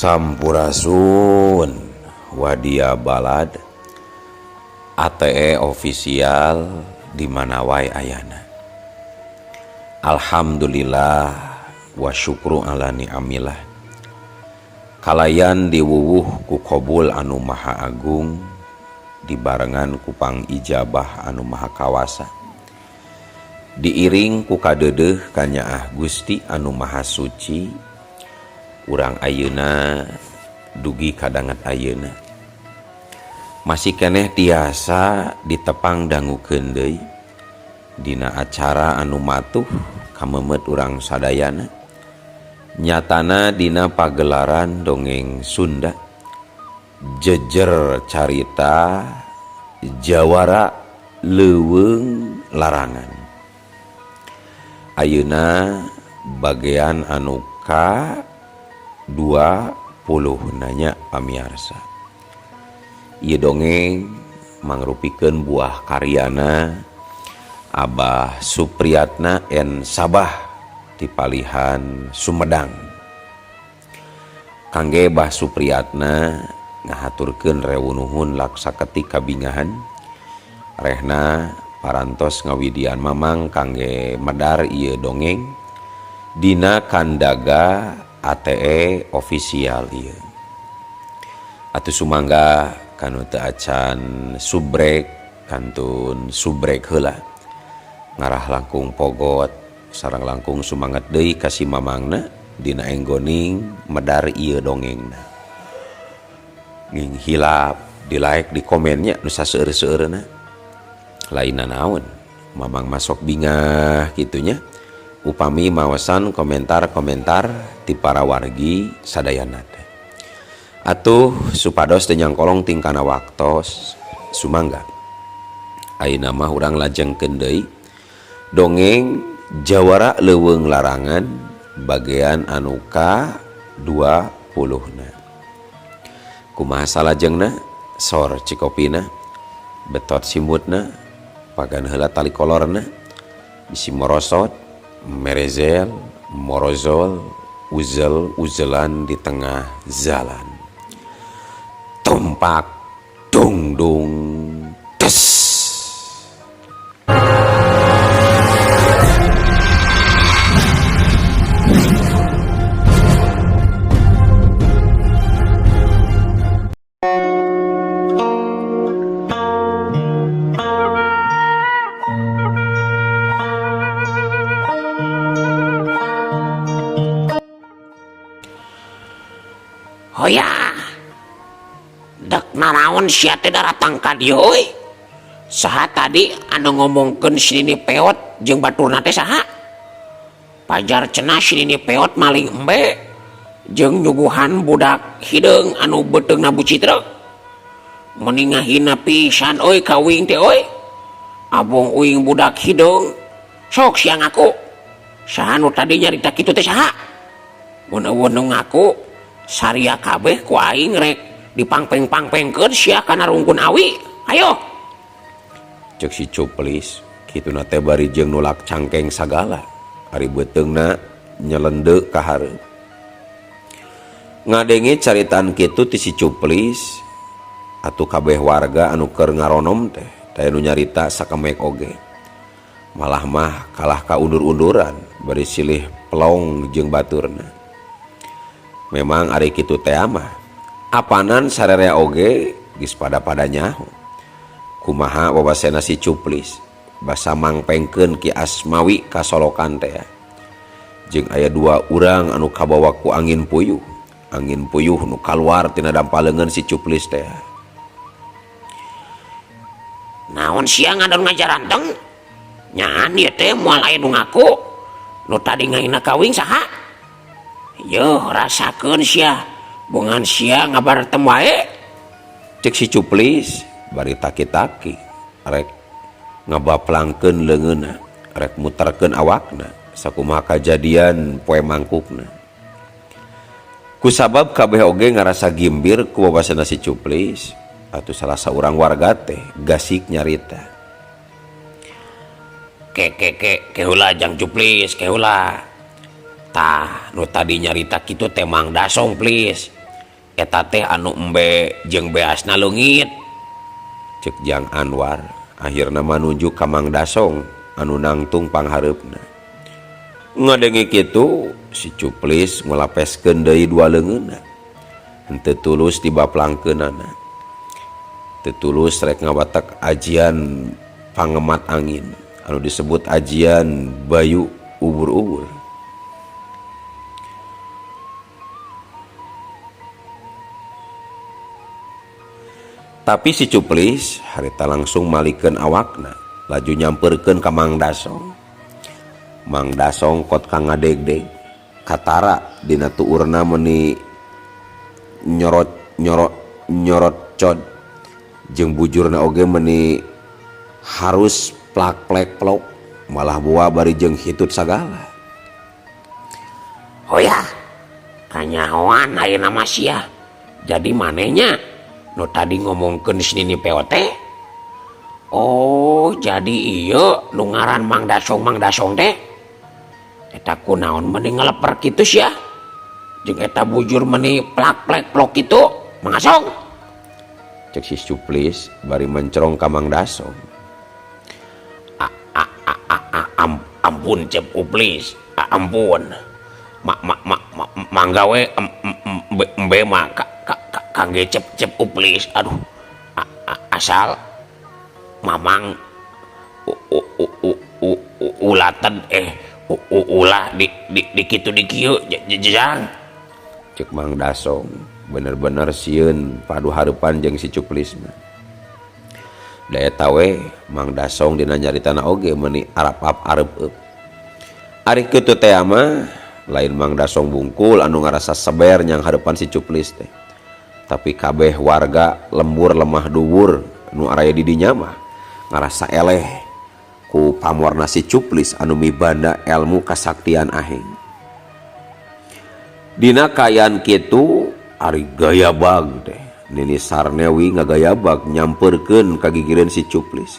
Sampurasun Wadia Balad ATE official di mana wae ayana. Alhamdulillah wa syukru ala ni'amillah. Kalayan diwuwuh ku qabul anu maha agung dibarengan ku pangijabah anu maha kawasa. Diiring ku kadeudeuh kanyaah Gusti anu maha suci urang ayeuna dugi kadangat ayeuna. Masih keneh tiasa ditepang dangukeun deui dina acara anu matuh kamemet urang sadayana. Nyatana dina pagelaran dongeng Sunda jejer carita jawara leuweung larangan. Ayeuna bagian anu ka 20 nanya pamiarsa. Ieu dongeng mangrupikeun buah karyana Abah Supriyatna N Sabah di Palihan Sumedang. Kangge Bah Supriyatna ngahaturkeun rewunuhun laksaketik kabingahan rehna parantos ngawidian mamang kangge medar ieu dongeng dina kandaga ATE official ieu. Atuh sumangga kanu teu acan subrek kantun subrek heula ngarah langkung pogot sareng langkung sumanget deui ka si mamangna dina enggoning medar ieu dongengna. Nging hilap di like di komennya nu saseueur-seueurna. Lainna naon mamang masok bingah kitunya upami mawasan komentar-komentar ti para wargi sadayana teh. Atuh supados teu nyangkolong tingkana waktos sumangga. Ayeuna mah urang lajengkeun deui dongeng jawara leuweung larangan bagian anu ka 20-na. Kumaha salajengna? Sor cikopina, betot simutna, pagan heula tali kolorna, bisi morosot, merezel, morozol, uzel-uzelan di tengah jalan. Tumpak, dung dung, tes. Hoya, dek naraon sia teh daratang ka dieu euy. Saha tadi anu ngomongkeun si Nini Peot jeung baturna teh saha? Pajar cenah si Nini Peot maling embe jeung nyuguhan budak hideung anu beuteungna bucitreuk. Meni ngahina pisan euy ka uing teh euy. Abong uing budak hideung. Sok sia ngaku. Saha nu tadi nyarita kitu teh saha? Mun eueuh nu ngaku saria kabeh ku aing rek dipangpeng-pangpengkeun sia kana rungkun awi. Ayo. Cek si Cuplis kituna teh bari jeung nulak cangkeng sagala. Ari beuteungna nyelende ka hareup. Ngadenge caritaan kitu ti si Cuplis atuh kabeh warga anu keur ngaronom teh teh nu nyarita sakemek oge. Malah mah kalah ka undur-unduran bari silih pelong jeung baturna. Memang ari kitu teh mah apanan sarerea oge geus pada-pada nyaho. Kumaha wawasena si Cuplis basa mangpengkeun Ki Asmawi ka solokan teh. Jeung aya dua urang anu kabawa ku angin puyuh. Angin puyuh nu kaluar tina dampaleungeun si Cuplis teh. Naon sia ngadon ngajaranteng? Nyaan ieu teh moal aya nu ngaku. Nu tadi ngahina ka uing saha? Yeuh rasakeun sia, bongan sia ngabartem wae. Cek si Cuplis bari taki-taki rek ngabaplangkeun leungeunna, rek muterkeun awakna sakumaha kajadian poe mangkukna. Kusabab kabeh oge ngarasa gimbir ku wawasana si Cuplis atuh salah saurang warga teh gasik nyarita. Ke ke ke keheula jang Cuplis keheula. Tah nu tadi nyarita kitu teh Mang Dasong please. Eta teh anu embe jeung beasna leungit. Cek Jang Anwar akhirna mah nunjuk ka Mang Dasong anu nangtung panghareupna. Ngadenge kitu si Cuplis ngulapeskeun deui dua leungeunna. Henteu tulus dibaplangkeunana. Teu tulus rek ngawatek ajian pangemat angin anu disebut ajian bayu ubur-ubur. Tapi si Cuplis harita langsung malikeun awakna laju nyamperkeun ka Mang Dasong. Mang Dasong kot ka ngadegdeg katara dina tuurna meuni nyorot nyorot nyorot cod jeung bujurna oge meuni harus plak plek plok malah buah bari jeung hitut sagala. Oh ya, kanyahoan ayeuna mah sia. Jadi manehnya nu tadi ngomongkeun si Nini Peot teh. Oh, jadi ieu nu ngaran Mang Dasong Mang Dasong teh. Eta kunaon meuni ngeleper kitu sia? Jeung eta bujur meuni plak plek plok kitu, Mang Dasong. Cek si Cuplis bari mencrong ka Mang Dasong. Ampun Cep Uplis, ampun. Mangga we embe mah kangge Cep Cep Uplis. Aduh, asal mamang ulatan ulah di kitu di kieu jang. Cek Mang Dasong bener-bener sieun padu hareupan jeung si Cuplis mah. Da eta we Mang Dasong dina nyaritana oge meuni arap-ap areup-eup. Ari kitu teh mah lain Mang Dasong bungkul anu ngarasa seber nyang hareupan si Cuplis teh. Tapi kabeh warga lembur lemah dhuwur nu araya di dinya mah ngarasa eleh ku pamorna si Cuplis anu mibanda elmu kasaktian aheng. Dina kaayaan kitu ari gayabag teh Nini Sarnewi ngagayabag nyamperkeun ka gigireun si Cuplis.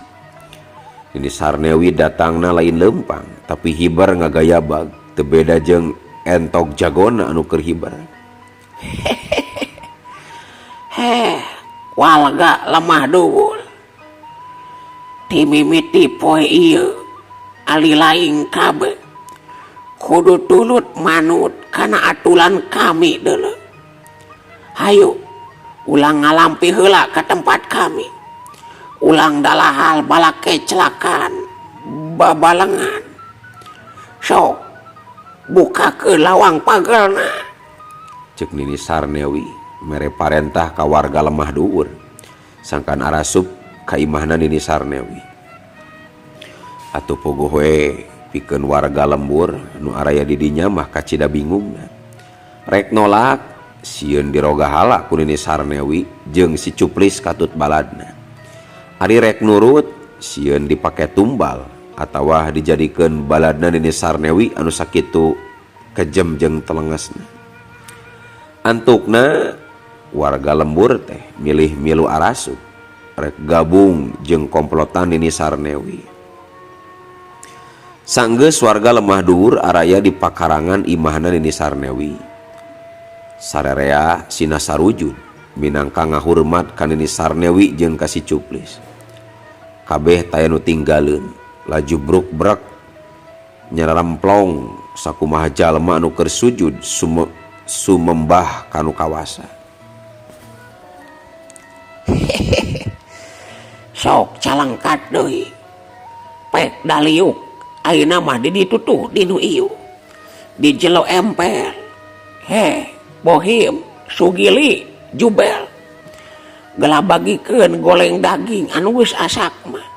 Nini Sarnewi datangna lain leumpang tapi hibar ngagayabag teu beda jeung entok jagona anu keur hibar. Heh, warga lemah dhuwur. Ti mimiti poe ieu ali laing kabeh kudu tulut manut kana aturan kami deuleu. Hayu ulang ngalampi heula ka tempat kami. Ulang dalahal balake celakan babalengan. Sok bukakeun lawang pagerna. Cek Nini Sarnewi mere parentah ka warga lemah dhuwur. Sangkan arasup ka imahna Nini Sarnewi. Atuh puguh we pikeun warga lembur nu araya di dinya mah kacida bingungna. Rek nolak sieun dirogahala ku Nini Sarnewi jeung si Cuplis katut baladna. Ari rek nurut sieun dipake tumbal atawa dijadikeun baladna Nini Sarnewi anu sakitu kejem jeung telengesna. Antukna warga lembur teh milih milu arasup rek gabung jeung komplotan Nini Sarnewi. Sanggeus warga lemah dhuwur araya di pakarangan imahna Nini Sarnewi. Sarerea sina sarujud minangka ngahurmat ka Nini Sarnewi jeung ka si Cuplis. Kabeh taya nu tinggaleun laju bruk-brek nyararemplong sakumaha jalma anu keur sujud sumembah ka nu kawasa. Sok calangkat deui. Pek daliuk ayeuna mah di ditu tuh di nu ieu. Di jelo emper. Heh, Bohim, Sugili, Jubel. Gelah bagikeun goleng daging anu geus asak mah.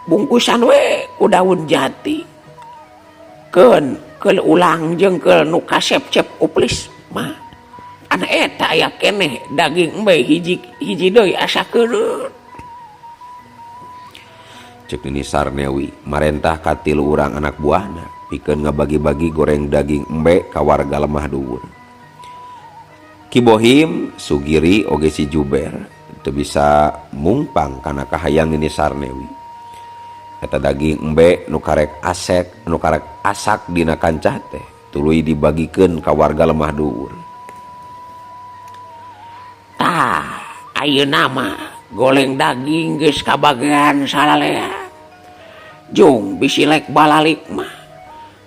Bungkusan we ku daun jati. Keun keul ulang jeung keul nu kasep-cep Uplis mah. Anu eta aya keneh daging embe hiji hiji deui asa keureut. Cek Nini Sarnewi marentah ka tilu urang anak buahna pikeun ngabagi-bagi goreng daging embe ka warga lemah dhuwur. Ki Bohim, Sugiri oge si Juber teu bisa mungpang kana kahayang Nini Sarnewi. Eta daging embe nu karek asek, nu karek asak dina kancah teh tuluy dibagikeun ka warga lemah dhuwur. Tah, ayeuna mah goleng daging geus kabagean salalea. Jung bisi lek balalik mah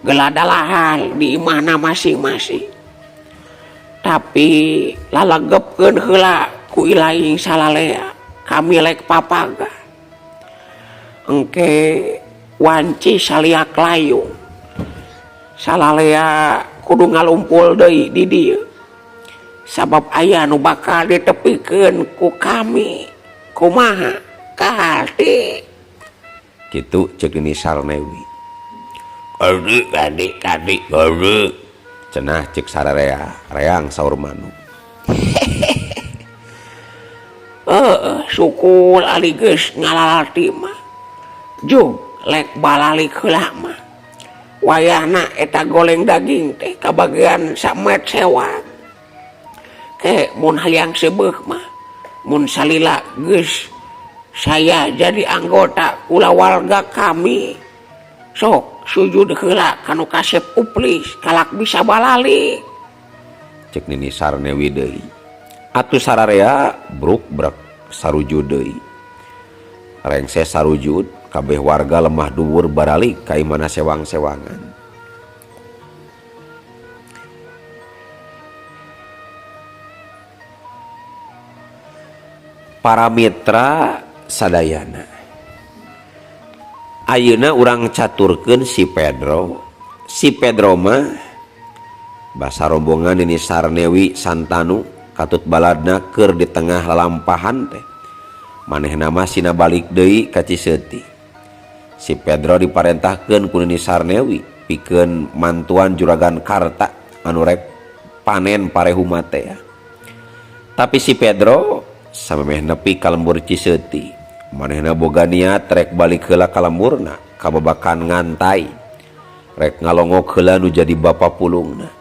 geladalahan di imahna masing-masing. Tapi lalegepkeun heula ku ilaing salalea kami lek papaga. Engke wanci saliak layung. Salalea kudu ngalumpul deui di dieu. Sabab aya nu bakal ditepikeun ku kami. Kumaha kaharti? Kitu ceuk Nini Sarnewi. Aduh, adik, adik, aduh. Cenah ceuk sararea, reang saur manuk. Heeh, sukul ali geus ngalalati mah. Jung lek balalik heula mah. Wayahna eta goleng daging teh kabagean samet sewak. Ke mun hayang seubeuh mah, mun salila geus saya jadi anggota kulawarga kami. Sok sujud heula kanu kasep uplis kalak bisa balalik. Cek Nini Sarnewi deui. Atuh sararea bruk brek sarujud deui. Rengse sarujud kabeh warga lemah dhuwur baralik ka imahna sewang-sewangan. Para mitra sadayana, ayeuna urang caturkeun si Pedro. Si Pedro mah basa rombongan Nini Sarnewi Santanu katut baladna keur di tengah lalampahan teh. Manehna mah sina balik deui ka Ciseuti. Si Pedro diparentahkeun ku Nini Sarnewi pikeun mantuan Juragan Karta anu rek panen parehuma teh. Tapi si Pedro samemeh nepi ka lembur Ciseuti, manehna boga niat rek balik heula ka lemburna kababakan ngantai, rek ngalongok heula nu jadi bapa pulungna.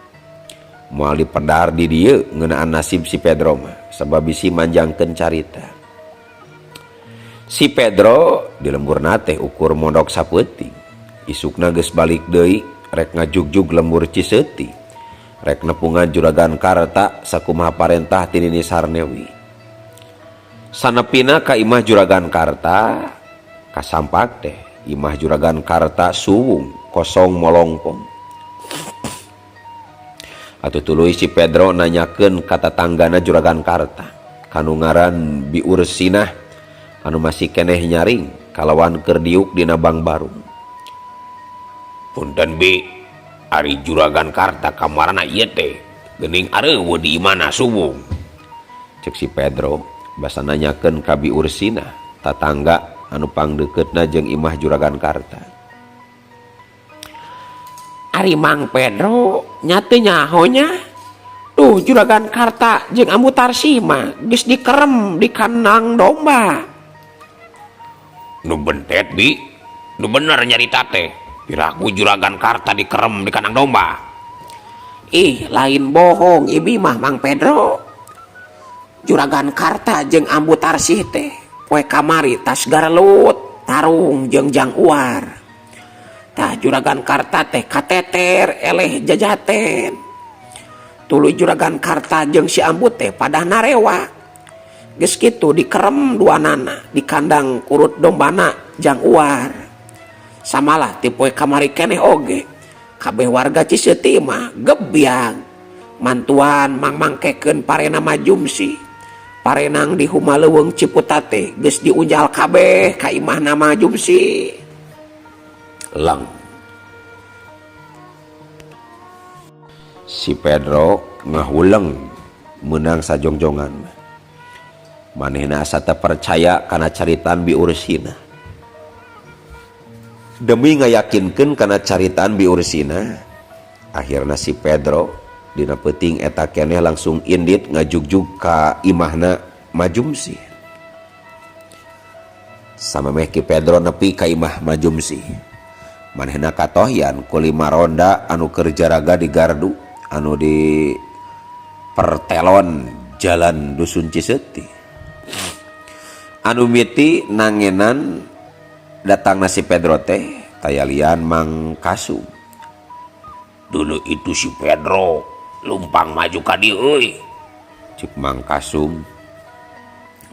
Moal dipendar di dieu ngeunaan nasib si Pedro mah sabab bisi manjangkeun carita. Si Pedro di lemburna teh ukur mondok sapeuting, isukna geus balik deui rek ngajugjug lembur Ciseuti, rek nepungan Juragan Karta sakumaha parentah ti Nini Sarnewi. Sanepina ka imah Juragan Karta kasampak teh imah Juragan Karta suwung kosong molongpong. Atuh tuluy si Pedro nanyakeun ka tatanggana Juragan Karta kanu ngaran Bi Ursinah anu masih keneh nyaring kalawan keur diuk dina Bangbarung. Punten Bi, ari Juragan Karta kamarana ieu teh geuning areuweuh di imahna suwung. Cek si Pedro basa nanyakeun ka Bi Ursinah tatangga anu pangdekeutna jeung imah Juragan Karta. Ari Mang Pedro nya teu nyaho nya. Tuh Juragan Karta jeung Ambu Tarsih mah geus dikerem di kandang domba. Nu bentet Bi, nu bener nyarita teh. Piraku Juragan Karta dikerem di kandang domba. Ih, lain bohong ibi mah Mang Pedro. Juragan Karta jeung Ambu Tarsih teh poe kamari tas garelut tarung jeung Jang Uar. Tah Juragan Karta teh kateter eleh jajaten. Tuluy Juragan Karta jeung si Ambu teh padah narewa. Geus kitu dikerem duanana di kandang kurut dombana Jang Uar. Samalah ti poe kamari keneh oge. Kabeh warga Ciseuti mah gebyag. Mantuan mangmangkekeun parena Majumsi. Parenang di Humaleuweung Ciputat teh geus diunjal kabeh ka imahna Majumsi. Lang. Si Pedro ngahuleng meunang sajongjongan. Manehna asa teu percaya kana caritaan Bi Ursina. Demi ngayakinkeun kana caritaan Bi Ursina, akhirna si Pedro dina peuting eta keneh langsung indit ngajugjug ka imahna Majumsi. Samemeh Ki Pedro nepi ka imah Majumsi, manehna katohyan ku lima ronda anu keur jaraga di gardu anu di pertelon jalan dusun Ciseuti. Anu miti nangenan datangna si Pedro teh tayalian Mang Kasum. Dulu itu si Pedro lumpang maju ka dieu euy. Cek Mang Kasum.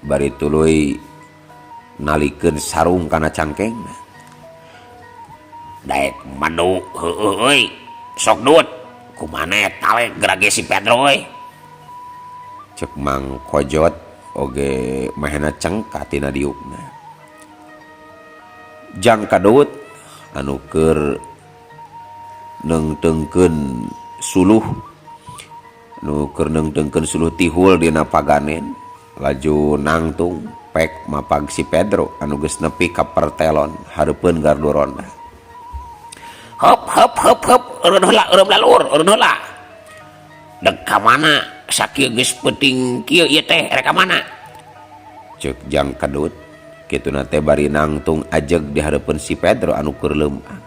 Bari tuluy nalikeun sarung kana cangkengna. Daek madu heueuh euy. Sok dut. Kumaha talek gerage si Pedro euy. Cek Mang Kojot oge mahena cengka tina diukna. Jang kadut anu keur neungteungkeun suluh nu keur neungteungkeun suluh tihul dina paganen laju nangtung pek mapag si Pedro anu geus nepi ka pertelon hareupeun gardu ronda. Hop hop hop hop eureun heula eureun lalur eureun heula. Dek ka mana sakieu geus peuting kieu ieu teh rek ka mana? Ceuk Jang Kadut kituna teh bari nangtung ajeg di hareupeun si Pedro anu keur leumpang.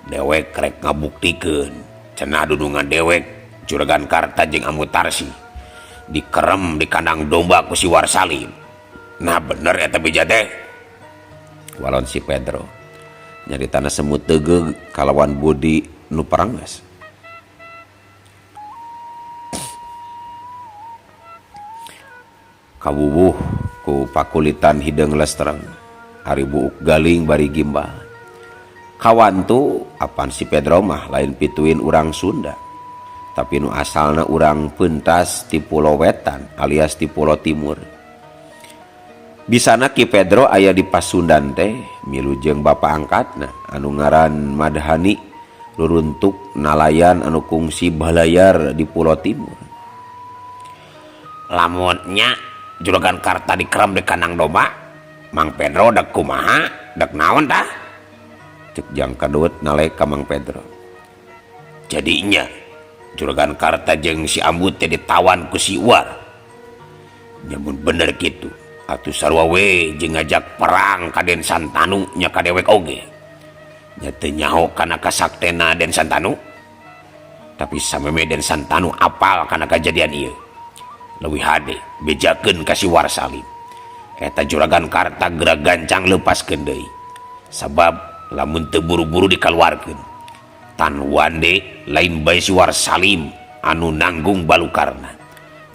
Dewek rek ngabuktikeun cenah dudungan dewek Juragan Karta jeung Ambu Tarsi dikerem di kandang domba ku si Warsalim. Nah bener eta bija teh. Walon si Pedro nyaritana semut tegeug kalawan budi nu parangas. Kawuwuh ku pakulitan hideung lestreng ari buuk galing bari gimbal. Kawantu apan si Pedro mah lain pituin urang Sunda, tapi nu asalna urang pentas ti Pulo Wetan alias ti Pulo Timur. Bisana Ki Pedro aya di Pasundan teh milu jeung bapa angkatna anu ngaran Madhani ruruntuk nalayan anu kungsi balayar di Pulo Timur. Lamun nya Juragan Karta dikerem di kandang domba, Mang Pedro dek kumaha, dek naon tah? Cek Jang Kadut nalek ka Mang Pedro. Jadinya Juragan Karta jeung si Ambu teh ditawan ku si Uar. Nyamun bener kitu, atuh sarua we jeung ngajak perang ka Den Santanu nya ka dewek oge. Nya teu nyaho kana kasaktena Den Santanu. Tapi sameme Den Santanu apal kana kajadian ieu. Leuwih hade bejakeun ka si Warsalim. Eta Juragan Karta geura gancang leupaskeun deui. Sabab lamun teu buru-buru dikaluarkeun, tan wande lain bae si Warsalim anu nanggung balukarna,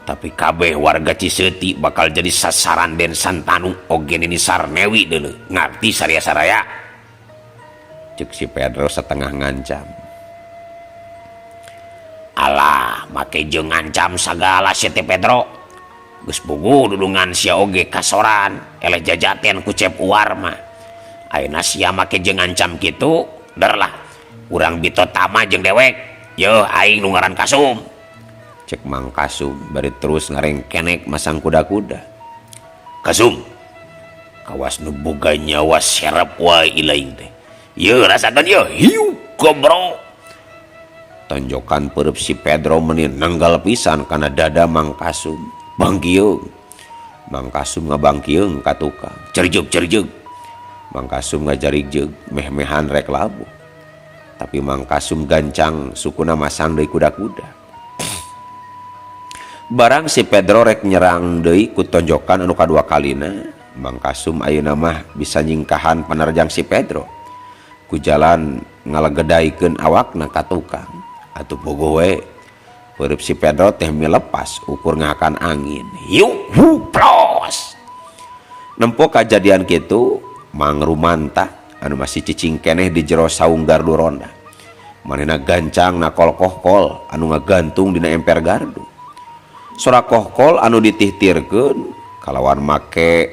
tapi kabeh warga Ciseuti bakal jadi sasaran Den Santanu oge Nini Sarnewi deuleu. Ngarti saria-saraya? Cek si Pedro setengah ngancam. Alah, make jeung ngancam sagala sia teh Pedro. Geus puguh dudungan sia oge kasoran eleh jajaten ku Cep Uar mah. Ayeuna sia make jeung ngancam kitu, der lah. Urang bito tama jeung dewek. Yeuh aing nu ngaran Kasum. Cek Mang Kasum bari terus ngarengkenek masang kuda-kuda. Kasum, kawas nu boga nyawa serep wae ilaing teh. Yeuh rasakeun yeuh, hiu gobro. Tonjokan peureub si Pedro meni nanggal pisan kana dada Mang Kasum. Bangkieung. Mang Kasum ngabangkieung ka tukang. Cerjeug cerjeug. Mang Kasum ngajarigjeug meh-mehan rek labuh. Tapi Mang Kasum gancang sukuna masang deui kuda-kuda. Barang si Pedro rek nyerang deui ku tonjokan anu kadua kalina, Mang Kasum ayeuna mah bisa nyingkahan panerjang si Pedro. Ku jalan ngalegedaikeun awakna ka tukang. Atuh bogoh we. Peureub si Pedro teh milepas ukur ngahakan angin. Hiu hu pros. Nempo kajadian kitu Mang Rumanta anu masih cicing keneh di jero saung gardu ronda. Manehna gancang nakol kohkol anu ngagantung dina emper gardu. Sora kohkol anu ditihtirkeun kalawan make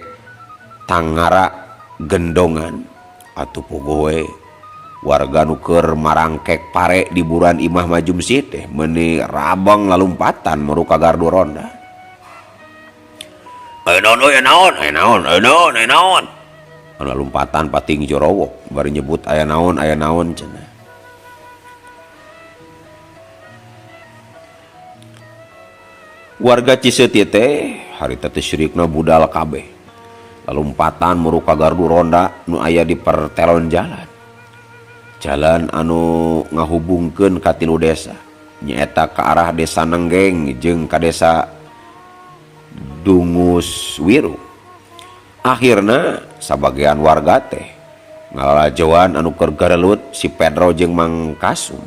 tangara gendongan. Atuh puguh we. Warga nu keur marangkek pare di buruan imah Majumsi teh meuni rabang lalumpatan meru ka gardu ronda. Aya naon euy, aya naon, aya naon, aya naon, aya naon. Anu lalumpatan pating jorowok bari nyebut aya naon, aya naon cenah. Warga Ciseuti teh harita teh syirikna budal kabeh. Lalumpatan meru ka gardu ronda nu aya di pertelon jalan. Jalan anu ngahubungkeun ka tilu desa, nyaeta ka arah desa Nenggeng jeung ka desa Dunguswiru. Akhirna sabagian warga teh ngalalajoan anu keur garelut si Pedro jeung Mang Kasum.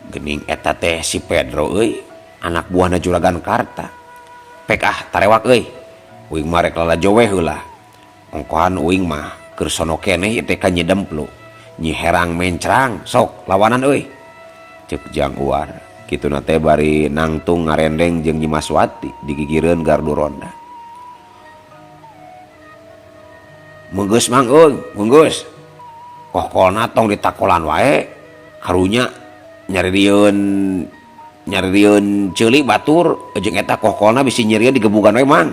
Geuning eta teh si Pedro euy, anak buahna Juragan Karta. Pek ah tarewak euy. Uing mah rek lalajo we heula. Ongkohan uing mah keur sono keneh ieu teh ka Nyi Demplu. Nyi Herang mencrang sok lawanan euy. Ceuk Jang Uar. Kituna teh bari nangtung ngarendeng jeung Nyi Maswati di gigireun gardu ronda. Menggeus mang euy, menggeus. Kohkolna tong ditakolan wae karunya nyarieun nyarieun ceuli batur jeung eta kohkolna bisi nyerieun digebugan we mang.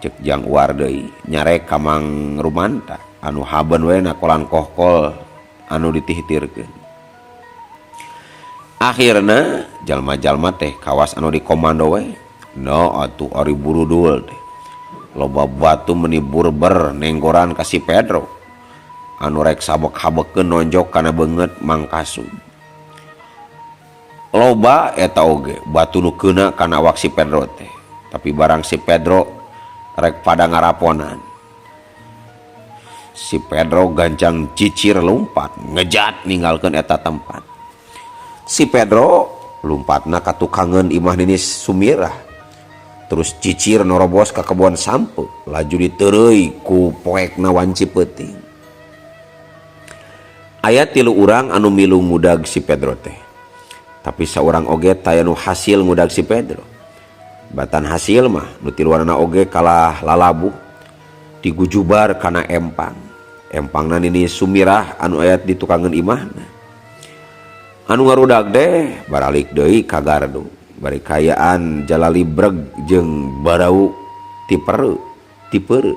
Ceuk Jang Uar deui nyarek ka Mang Rumanta anu haben we nakolan kohkol anu ditihtirkeun. Akhirna jalma-jalma teh kawas anu dikomando we. No atuh ari burudul teh. Loba batu meni burber nenggoran ka si Pedro anu rek sabek-habekeun nonjok kana beungeut Mang Kasum. Loba eta oge batu nu keuna kana awak si Pedro teh. Tapi barang si Pedro rek pada ngaraponan. Si Pedro gancang cicir lumpat ngejat ninggalkeun eta tempat. Si Pedro lumpatna ka tukangeun imah Ninis Sumirah. Terus cicir norobos ka kebon sampe laju diteureuy ku poekna wanci peuting. Aya tilu urang anu milu ngudag si Pedro teh. Tapi saurang oge taya nu hasil ngudag si Pedro. Batan hasil mah nu tiluanana oge kalah lalabuh digujubar kana empang. Empangna Nini Sumirah anu aya di tukangeun imahna. Anu ngarudag deh baralik deui ka gardu. Bari kayaan jalali breg jeung barau tiperu tiperu.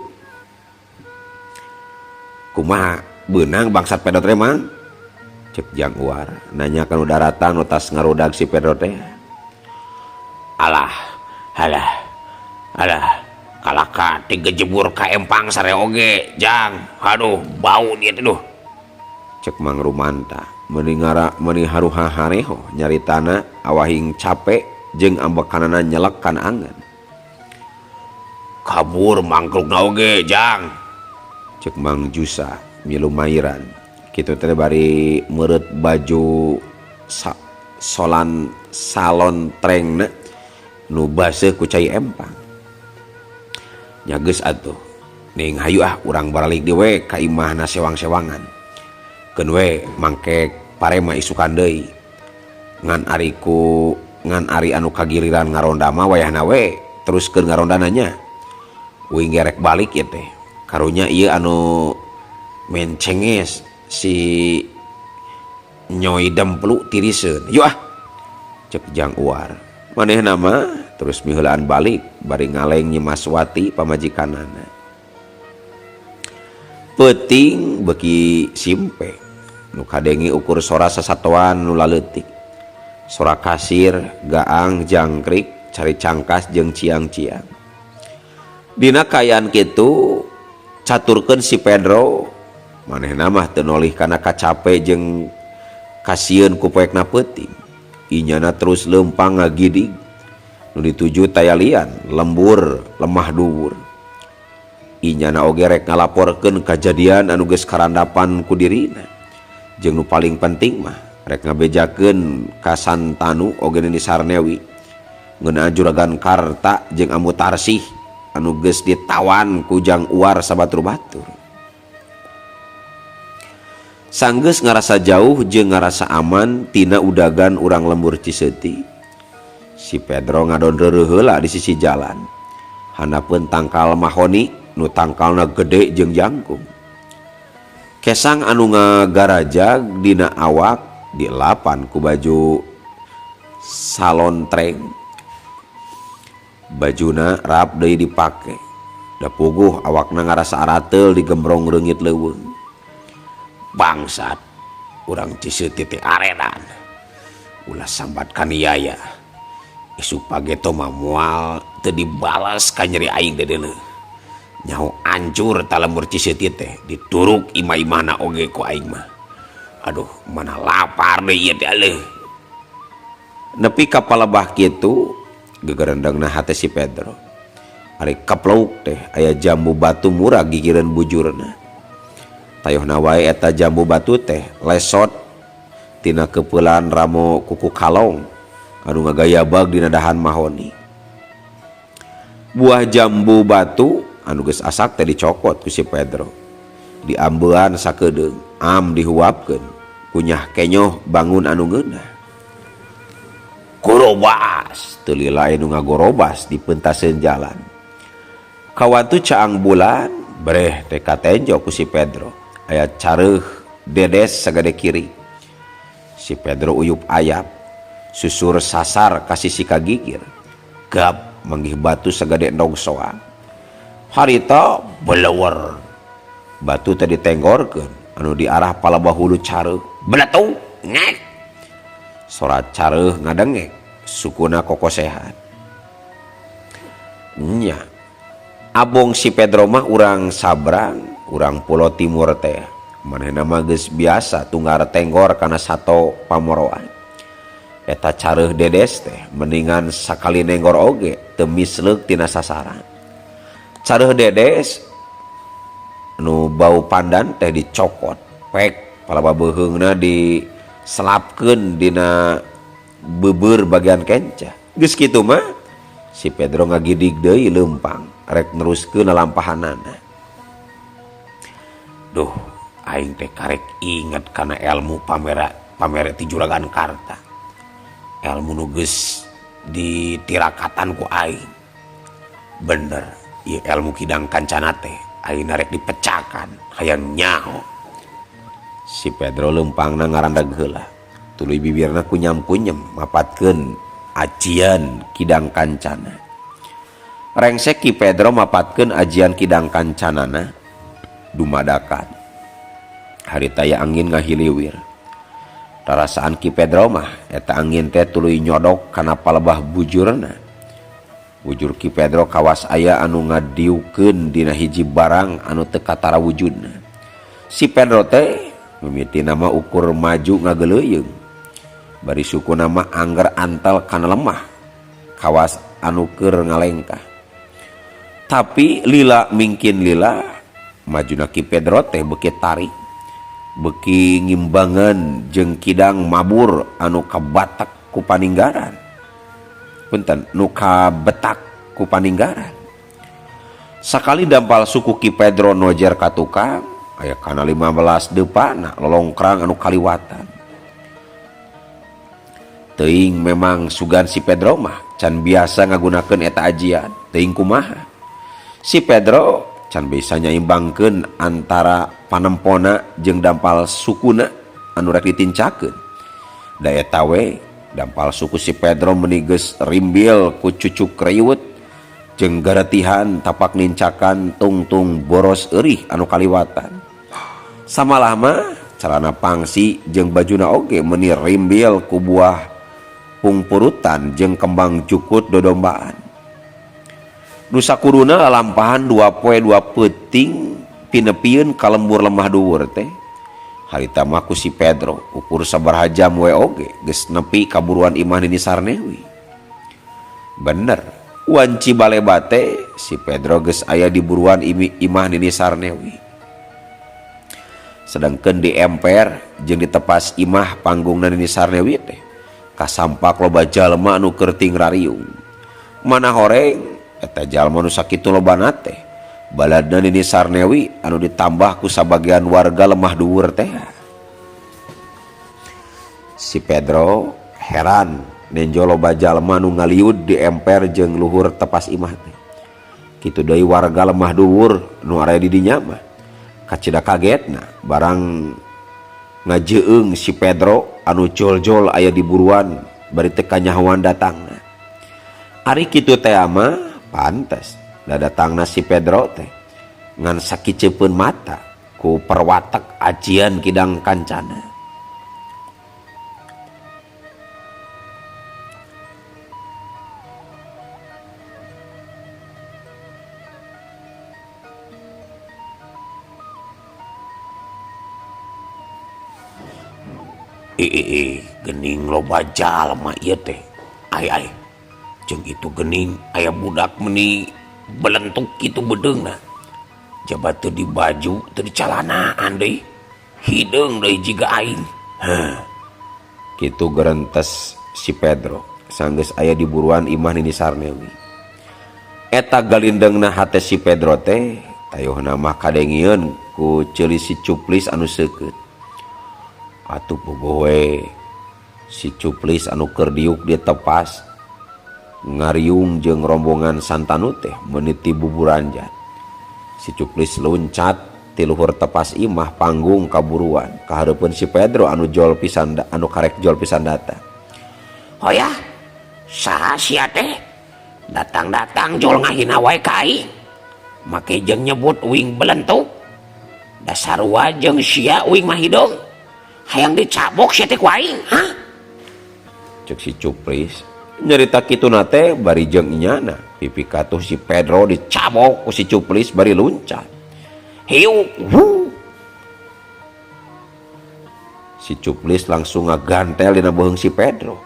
Kumaha beunang bangsat Pedro teh mang? Ceuk Jang Uar nanya kana daratan nu tas ngarudag si Pedro teh. Alah, alah, alah, kalaka tigejebur ka empang sare oge, Jang. Aduh, bau dia teh duh. Ceuk Mang Rumanta meuni ngara meuni haruha hareho nyaritana awahing capek jeung ambekanana nyelek kana angen. Kabur mangkrukna oge, Jang. Ceuk Mang Jusa milu mairan. Kitu teh bari meureut baju solan salon trengna nu baseuh ku cai empang. Nya geus atuh. Ning hayu ah urang baralik deui we ka imahna sewang-sewangan. Keun we mangke parema isukan deui. Ngan ari ku ngan ari anu kagiliran ngaronda mah wayahna we teruskeun ngarondana nya. Uing ge rek balik ieu teh. Karunya ieu anu mencenges si Nyoi Demplu tiriseun. Yuk ah. Ceuk Jang Uar. Manehna mah terus miheulaan balik bari ngaleng Nyi Maswati pamajikanana. Peuting beuki simpe. Nu kadenge ukur sora sasatoan nu laleutik. Sora kasir, gaang, jangkrik, cari cangkas jeung ciang-ciang. Dina kaayaan kitu caturkeun si Pedro manehna mah teu nolih kana kacape jeung kasieun ku poekna peuting. Inyana terus leumpang ngagidig. Nu dituju tayalian lembur lemah dhuwur. Inyana oge rek ngalaporkeun kajadian anu geus karandapan ku dirina. Jeung nu paling penting mah rek ngabejakeun ka Santanu oge Nini Sarnewi ngeunaan juragan Karta jeung Ambu Tarsih anu geus ditawan ku Jang Uar sabatur-batur. Sanggeus ngarasa jauh jeung ngarasa aman tina udagan urang lembur Ciseuti. Si Pedro ngadon reureuh heula di sisi jalan. Handapeun tangkal mahoni nu tangkalna gede jeung jangkung. Kesang anu ngagarajag dina awak dilapan ku baju salon treng. Bajuna rap deui dipake. Da puguh awakna ngarasa arateul digembrong reungit leuweung. Bangsat, urang Ciseuti teh aredan. Ulah sambat kaniaya. Isuk pageto mah moal teu dibalas ka nyeri aing dedeuneuh. Nyaho ancur ta lembur Ciseuti teh dituruk imah-imahna oge ku aing mah. Aduh, mana lapar deui ieu teh aleuh. Nepi ka palebah kitu gegerendengna hate si Pedro. Ari kaplok teh aya jambu batu murah gigireun bujurna. Tayohna wae eta jambu batu teh lesot tina kepeulan ramo kuku kalong anu ngagayabag dina dahan mahoni. Buah jambu batu anu geus asak teh dicokot ku si Pedro. Diambean sakedeung, am dihuapkeun, kunyah kenyoh bangun anu ngeunah. Gorobas, teu lila anu ngagorobas di peuntaseun jalan. Kawantu caang bulan, breh teh katenjo ku si Pedro. Aya careuh dedes sagede kiri. Si Pedro uyup ayap, susur sasar ka sisi kagigir. Gap manggih batu sagede endog soang. Harita belewer. Batu teh ditenggorkeun anu diarah palebah hulu careuh. Beletung ngek. Sora careuh ngadengek, sukuna kokosehan. Nya. Abong si Pedro mah urang sabrang, urang Pulau Timur teh. Manehna mah geus biasa tunggar tenggor kana sato pamoroan. Eta careuh dedes teh mendingan sakali nenggor oge teu misleuk tina sasaran. Careuh dedes nu bau pandan teh dicokot, pek palebah beuheungna diselapkeun dina beubeur bagian kenca. Geus kitu mah si Pedro ngagidig deui leumpang rek neruskeun lalampahanana. Duh, aing teh karek inget kana ilmu pamere ti Juragan Karta. Ilmu nu geus ditirakatan ku aing. Bener, ieu ilmu kidang kancana teh aing rek dipecakan hayang nyaho. Si Pedro leumpangna ngarandag heula. Tuluy bibirna kunyam-kunyem mapatkeun ajian kidang kancana. Rengsek Ki Pedro mapatkeun ajian kidang kancanana dumadakan. Harita aya angin ngahiliwir. Tarasaan Ki Pedro mah eta angin teh tuluy nyodok kana palebah bujurna. Bujur Ki Pedro kawas aya anu ngadiukeun dina hiji barang anu teu katara wujudna. Si Pedro teh mimiti nama ukur maju ngageleuyeung. Bari suku nama angger antal kana lemah kawas anu keur ngalengkah. Tapi lila mingkin lila majuna Ki Pedro teh beuki tarik, beuki ngimbangan jeung kidang mabur anu kabatak ku paninggaran. Punten, nu kabetak ku paninggaran. Sakali dampal suku Ki Pedro nojer ka tukang, aya kana 15 deupana lolongkrang anu kaliwatan. Teuing memang sugan si Pedro mah can biasa ngagunakeun eta ajian, teuing kumaha. Si Pedro can bisa nyaimbangkeun antara panempona jeung dampal sukuna anu rek ditincakeun. Da eta we dampal suku si Pedro meuni geus rimbil ku cucuk riwut jeung garetihan tapak nincakan tungtung boros eurih anu kaliwatan. Samalah mah celana pangsi jeung bajuna oge meuni rimbil ku buah pungpurutan jeung kembang jukut dodombaan. Nu sakuruna lalampahan 2 poe 2 peuting pinepieun ka lembur lemah dhuwur teh. Harita mah ku si Pedro ukur sabaraha jam we oge geus nepi ka buruan imah Nini Sarnewi. Bener, wanci balebate si Pedro geus aya di buruan imah Nini Sarnewi. Sedangkeun di emper jeung di tepas imah panggungna Nini Sarnewi teh kasampak loba jalma anu keur tingrariung. Mana horeng eta jalma nu sakitu lobana teh baladna Nini Sarnewi anu ditambah ku sabagian warga lemah dhuwur teh. Si Pedro heran nenjo loba jalma nu ngaliud di emper jeung luhur tepas imah teh. Kitu deui warga lemah dhuwur nu area di dinya mah kacida kagetna barang ngajeung si Pedro anu jol-jol aya di buruan bari teu kanyahoan datangna. Ari kitu teh mah pantes da datangna si Pedro teh ngan sakicepeun mata ku perwatek ajian kidang kancana. Ih, gening loba jalma ieu teh. Ai ai. Jeung itu gening aya budak meuni belentuk kitu bedeungna. Jaba teu di baju, teu di calanaan deui. Hideung deui jiga aing. Heh. Kitu gerentes si Pedro sanggeus aya di buruan imah Nini Sarnewi. Eta galindengna hate si Pedro teh tayuhna mah kadengieun ku ceuli si Cuplis anu seukeut. Atuh puguh we si Cuplis anu keur diuk di tepas ngariung jeung rombongan Santanu teh meniti buburanjat. Si Cuplis luncat ti luhur tepas imah panggung kaburuan ka hareupeun si Pedro anu jol pisan anu karek jol pisan datang. Hoyah, saha sia teh? Datang-datang jol ngahina wae ka aing. Make jeung nyebut uing belentuk. Da sarua jeung sia uing mah hidung. Hayang dicabok sia teh ku aing, hah? Cek si Cuplis nyarita kituna teh bari jeung inyana pipi katuh si Pedro dicabok ku si Cuplis bari luncat. Hiu, hu. Si Cuplis langsung ngagantel dina beuheung si Pedro.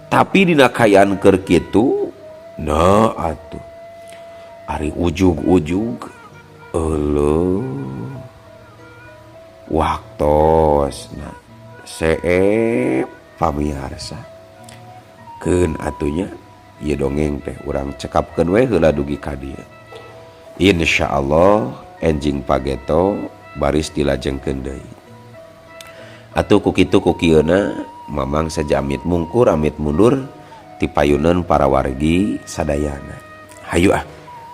Tapi dina kaayaan keur kitu, nah atuh. Ari ujug-ujug euleuh. Waktosna seep pamiarsa. Keun atuh nya ieu dongeng teh urang cekapkeun we heula dugi ka dieu. Insyaallah enjing pageto baris dilajengkeun deui. Atuh ku kitu ku kieuna Mamang saja amit mungkur amit mundur ti payunan para wargi sadayana. Hayu ah.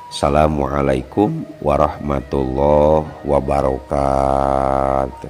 Assalamualaikum warahmatullahi wabarakatuh.